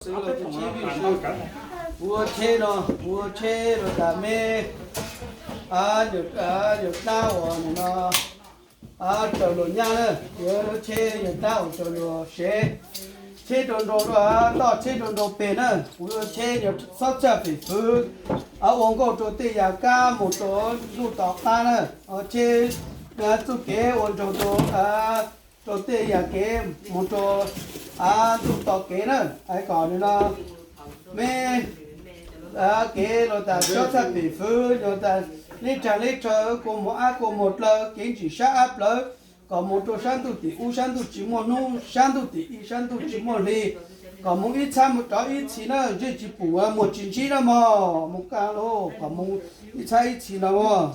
Xwb los kuv tsheb vij sw, kuv ua tsheb no, kuv ua tsheb los tas me, yawm dab uas nim no raws luag nyab na, yuav lub tsheb yawm dab uas raws luag sev, tsheb rau nrau, toj tsheb rau nrau peg na, kuv yuav tsheb yog xob txhaj fim fwv, ua nkauj rau tej yam kab mus rau ntuj tom qab na, tsheb txuj kev ua nraug rau, rau tej yam kev mus rau ntuj tom kev na, es kom nim no me kev los tas xob txhaj fim fwv, los tas leb rag leb rhaw, kua muag ab kua muag dlawg, kev ntsim sab ab plawv, kom mus rau sab ntuj tim ub sab ntuj tsis muaj hnub, sab ntuj tim ib sab ntuj tsis muaj hli, kom mus ib txhab mus rov ib txhis na, ntsej tsis pum muag tsis ntsib na mog, mus kaj lauj, kom mus ib txhab ib txhis no mog.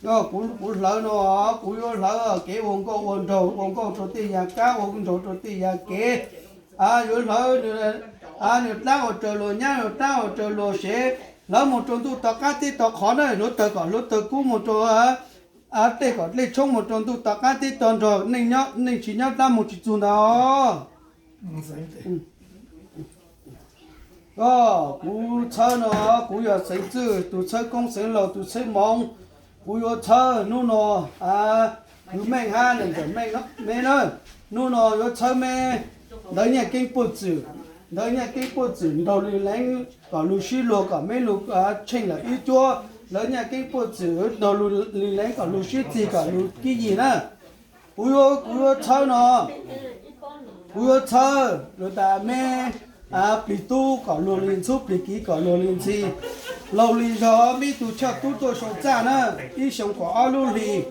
Kuv hlawv no, kuv yuav hlawv kev ua nkauj ua nraug, ua nkauj rau tej yam kab, ua nraug rau tej yam kev, yuav hlawv nws dlaab uas raws luag nyab, nws dlaab uas raws luag sev, hlawv mus rau ntuj tom qab teb tom qhov na, hluav taws kom hluav taws kub mus rau dlej kom dlej tshoob mus rau ntuj tom qab teb tom nrog, neej tsis nyob dlaab mus tsis txug ntawd. Kuv txhawb no, kuv yog Xeev Txwj tus txhawb koob, Xeev Laus tus txhawb moov. Kuv yuav txhawb hnub no kwv Meej hab Neej Ntxawm Meej me na. Hnub no yuav txhawb me Ntawv Nyaj Keeb Puj Txwm. Ntawv Nyaj Keeb Puj Txwm nraug Lis Leev kom lug sib luag kom me lug tsheej lawm ib cuab. Ntawv Nyaj Keeb Puj Txwm nraug Lis Leev kom lug sib txig kom lug kib yig na. Kuv yuav, kuv yuav txhawb no, kuv yuav txhawb lug tas me plig tub kom lug li ntxhub, plig kiv kom lug li ntxhi. Laug li zog me tug choj tub tuaj sau txaj na, ib xyoo kom ob lub hlis,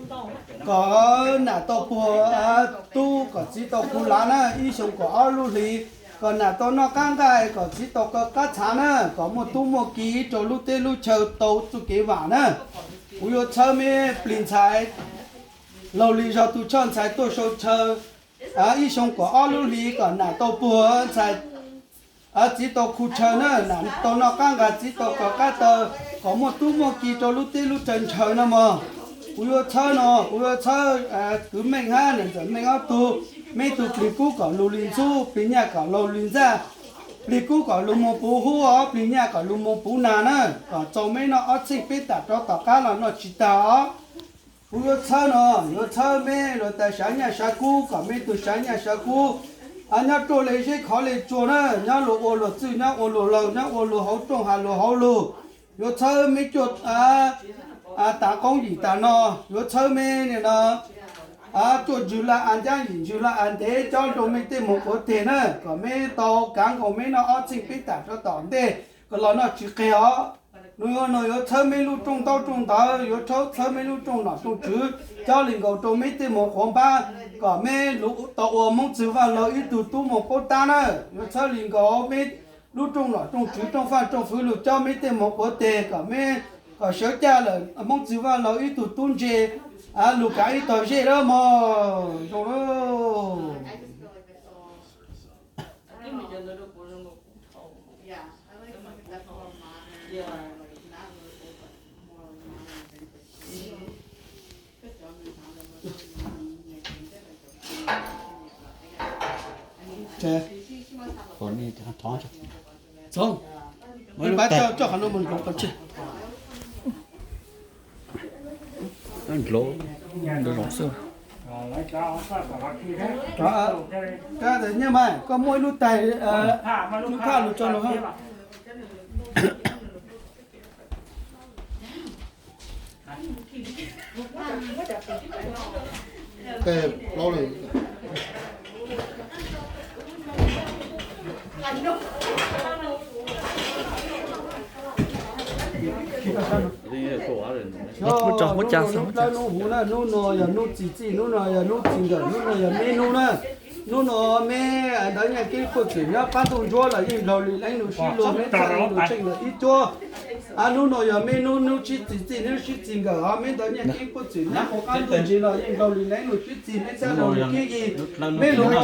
kom nam tau puag tub kom txiv tau khu lav na, ib xyoo kom ob lub hlis, kom nam tau noj qab nqaij, kom txiv tau kaw qab txhav na, kom muaj tub muaj kiv rau lub teb lub chaw tau txuj kev vam na. Kuv yuav txhawb me plig ntxhais, laug li zog tus choj ntxhais tuaj sau chaw, ib xyoo kom ob lub hlis kom nam tau puag ntxhais, txiv tau khu chaw na, nam tau noj qab nqaij, txiv tau kaw qab taw, kom muaj tub muaj kiv rau lub teb lub chaw ntshaw no mog. Kuv yuav txhawb no, kuv yuav txhawb kwv Meej hab Neej Ntxawm Meej ob tug, me tug plig kub kom lug li ntxhub, plig nyaj kom lug li ntxaj. Plig kub kom lug moog puv hub os, plig nyaj kom lug moog puv nag na, kom txaus me noj ob txheej peb tam rov tom qab los noj tsis tag os. Kuv yuav txhawb no, yuav txhawb me luag tas sav nyaj sav kub, kom me tug sav nyaj sav kub, nyob ruaj le zeb khov le tsua na, nyob luag ua luag txwj, nyob ua luag laug, nyob ua luag hauv rooj has luag hauv lug. Yuav txhawb me cuaj tav qoob yim tav no, yuav txhawb me nim no cuaj ntswg laj av ncab yim ntswg laj av ntev cob rau me tej moog quav teg na, kom me tau kaav nkaus me noj ob txheej peb tam rov tom ntej, kom los noj tsis qeg os. Nug no yuav txhawb me lub rooj ntaub rooj ntawv, yuav txhawb me lub rooj nom rooj tswv, cob li nkaus rau me tej moog quav npab, kom me lug tau ua Moob Txwg Vaaj Laug ib tug tub moog paub tab na. Yuav txhawb li nkaus me lub rooj nom rooj tswv, rooj faj rooj fwv lug cob me tej moog quav teg, kom me, kom sawv caj lawm Moob Txwg Vaaj Laug ib tug tub ntse, lug kaav ib tog zej lawm mog. Zoo lawm. Pab coj qhov no mus nroo pov tseg. Nyob mas koj muaj ib lub tais, lub phaj lug tso lug hab. Hnub no yog hnub txi txij, hnub no yog hnub txi nkawm, hnub no yog me hnub na. Hnub no me Ntawv Nyaj Keeb Puj Txwm nyob qab ntuj ntsuab los yeej nraug Lis Leev lug sib luag, me txhaj lug tsheej lawm ib cuab. Hnub no yog me hnub, hnub tsib txi txij, hnub tsib txi nkawm os, me Ntawv Nyaj Keeb Puj Txwm nyob qab ntuj ntse los yeej nraug Lis Leev lug sib txig, me txhaj lug kib yig, me lug ua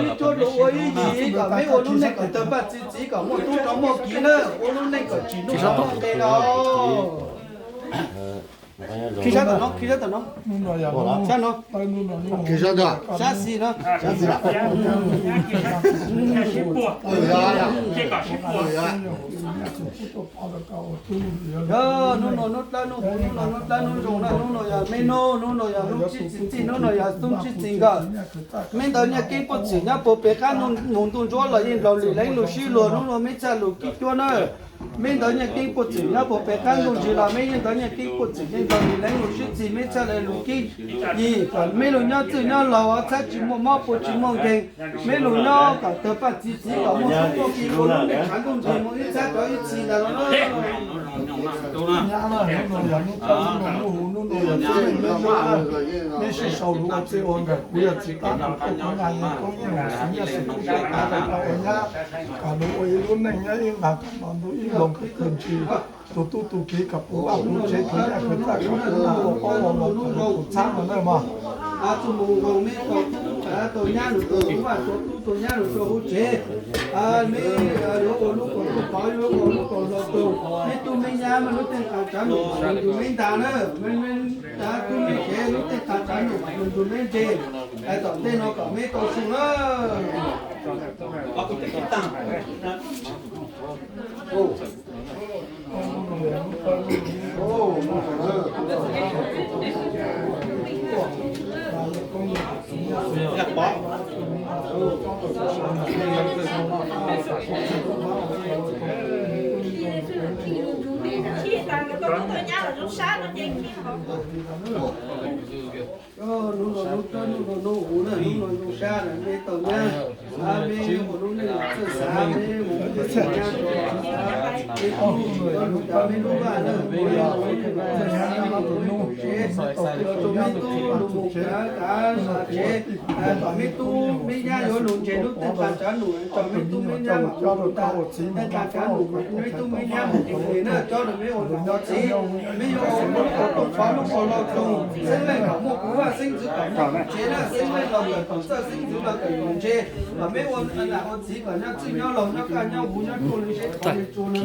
ib cuab lug ua ib yig, kom me ua lub neej kom tawg paj txi txiv, kom muaj tub rov muaj kiv na, ua lub neej kom tsim nuj tsim qe os. Khi sab tom no, khi sab tom no. Sab no. Khi sab ntag. Sab xis no. Sab xis. Hnub no hnub dlawb hnub huv, hnub no hnub dlawb hnub zoo na, hnub no yog me nub, hnub no yog lub tsib txhiab txij, hnub no yog xyoo tsib txhiab nkawd. Me ntawd Nyiaj Keeb puag txwm nyob puag pem qab mus ntuj ntsuab los yeej nrog Lis Leeb lug sib luag, hnub no meb txhaj lug kib cuab na. Me ntawd Nyiaj Keeb puag txwm nyob puag pem qab ntuj ntsis los meb yeej ntawd Nyiaj Keeb puag txwm yeej nrog Lis Leeb lug sib txig, meb txhaj le lug kib yig kom meb lug nyob txwj nyob laug, txhaj tsis muaj mob puas tsis muaj nkeeg. Meb lug nyob kom tawg paj txiv txiv kom muaj koob muaj kis ua lub neej tshav ntuj nrig mus ib txhab cov ib txhis ntawd los. Meb sib sau lug ua txij ua nkawm, kuv yog txiv tab tom tuaj kuv nyaj yeej koob yeej xwm nyaj xwm tub sab tau ua nyab, kom lug ua ib lub neej nyob ib nqag kom ntuj ib npoo khwv khwv ntsis, tus tub tus kiv kom puv vaj puv tsev, tus nyaj khwv txaj kom puv vaj ua paub ua npoo kom lug txhab no na mog. Txuj moo zoo meb tau tub tau nyab lug rua tub vaj, tau tub tau nyab lug rua huv tsev. Meb yuav ua lub kaus lub pov, yuav ua lub kaus hlau tug, meb tub meb nyab mas lub teej qas tsav num kom nrug meb ntas na, meb tub meb sev lub teej qas tsav num kom nrug meb ntse. Hais tom ntej no kom meb tau su na. Hnub no hnub dlawb hnub no hnub huv na, hnub no zoo sab na, meb tau nyab, meb ua lub neej txawj xav, meb mus ua txhaj nyab, meb tub meb lug cov meb lub vaj na, meb ua lub neej txawj xav, meb lug tsev, yuav rua meb tub lug mus kav kav tsev, kom meb tub meb nyab yuav lug ntse lub teej qas tsav num, kom meb tub meb nyab mam lug ntas teej qas tsav num, meb tub meb nyab mus ua ke na, cob rua meb ua niam ua txiv. Meb yuav ua lub kaus pov lub kaus hlau tug, xeeb leej kom muaj kuv vaj, xeeb ntxwv kom muaj kuv tsev na, xeeb leej los kawm kom txawj, xeeb ntxwv los kawm kom ntse, kom meb ua nam ua txiv kom nyob txwj nyob laug, nyob kaj nyob huv, nyob ruaj li seb tov li tsua na.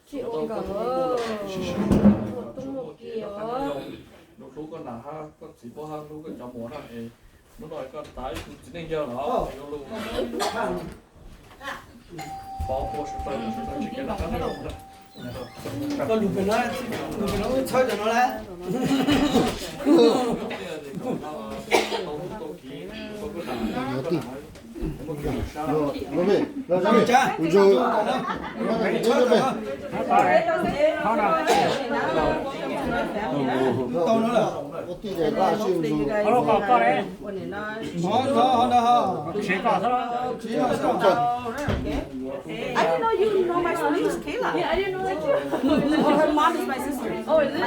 Tsis ua nkawm, ua tub muaj ki os. Hlub koj nam hab koj txiv puab hab hlub koj cov muam na es hnub no koj tas ib tug txiv neej yawg los yuav lug pov ua sawv daws sawv daws tsis kev laj qab. Koj lug pem no, lug pem no wb txhawb cov no lawm. I didn't know you know my niece, Kayla. Yeah, I didn't know that too. Her mom is my sister. Oh, is it?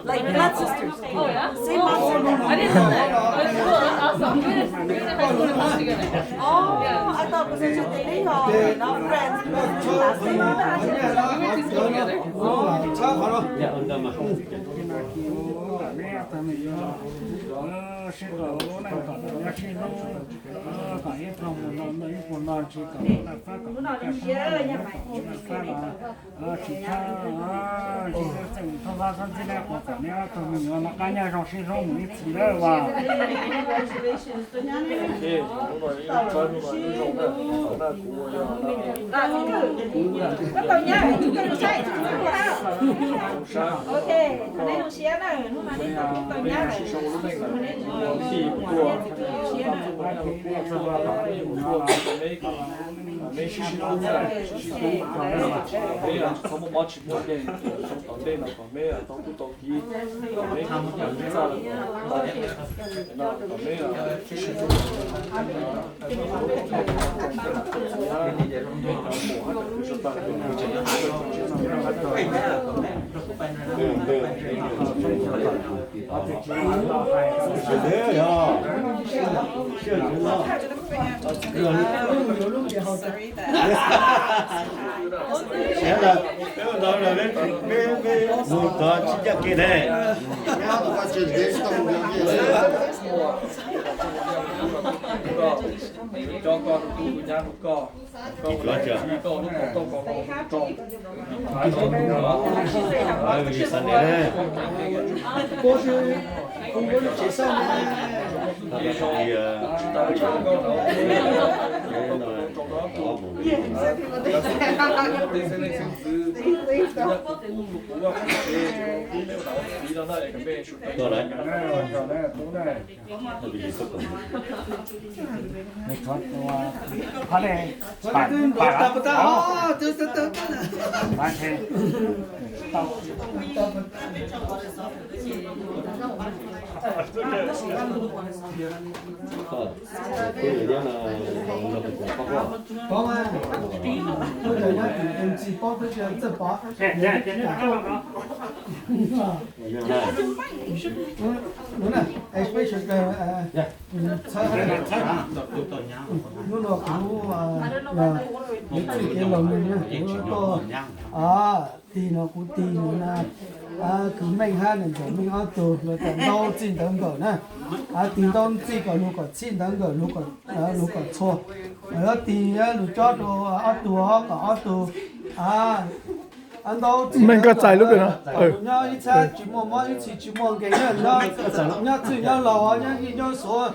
Like blood sisters. Oh, yeah? Same mom, same dad. I didn't know that. That's cool. That's awesome. We just, we just hung together. Oh, yeah. I thought it was just that they are not friends because it's the last name. Everything's cool together. Oh. Sib tau lub neej kom tau nyob sib hlub, kom ib pluag mus no ib pluag no tsis kom laj fab kom laj fab los tsis txhob txeem txhob hlab txhob ntxib neb puas txawm neb ob tug me nyuam no qab nyob zoo sib hlub mus ib txhis lawm as. Ok, neb zoo siab na, hnub no Mej sib sau lub neej lawm, ua tij tuaj, mej sib sib hlub, sib sib hlub, mej txhob muaj mob tsis muaj nkeeg, txhob tom ntej no kom mej tau tub tau ki, kom mej txaj, kom mej sib sib hlub. Siav lawm, peb ua ntawd lawm, peb mus tod tsis ncaj kev ne. Cov koj tus tub tus nyab tus koj, koj ua lub tau koj rau. Hnub no kuv yuav txwj kev laus neeg na, kuv tuaj tig no kuv tig no na, kwv Meej hab niam ntxawm Meej ob tug lawv tau ntau txij ntawv nkawm na. Tig ntau txij kom lug kom txhij ntawv nkawm lug kom txhua. Lawv tig lug cob rau ob tug kom ob tug ntau txij ntawv nkawm, nyob ib txhab tsis muaj mob ib txhis tsis muaj nkeeg, nyob txwj nyob laus nyob ib nyob suav,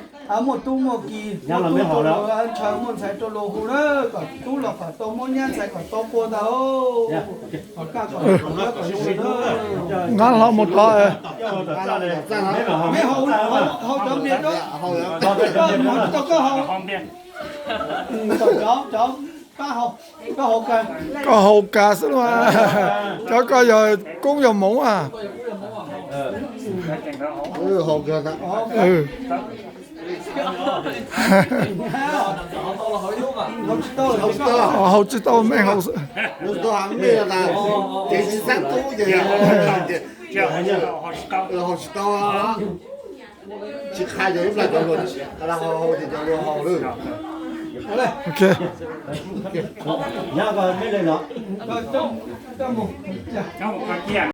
muaj tub muaj ki, muaj tub ntshaw muaj ntxhais rau luag hu na, kom tub los kom tau muab nyab ntxhais kom tau qua ntag. Nqa hlo mus tod. Mej haus cov npliag, koj haus, koj haus, koj haus kag xwb los. Cov koj yog koob yog moov a. Haus tsis tau, mej haus xwb. Tsis qha cov ib plag cov luag, haus ces cov luag haus lawm. Ok.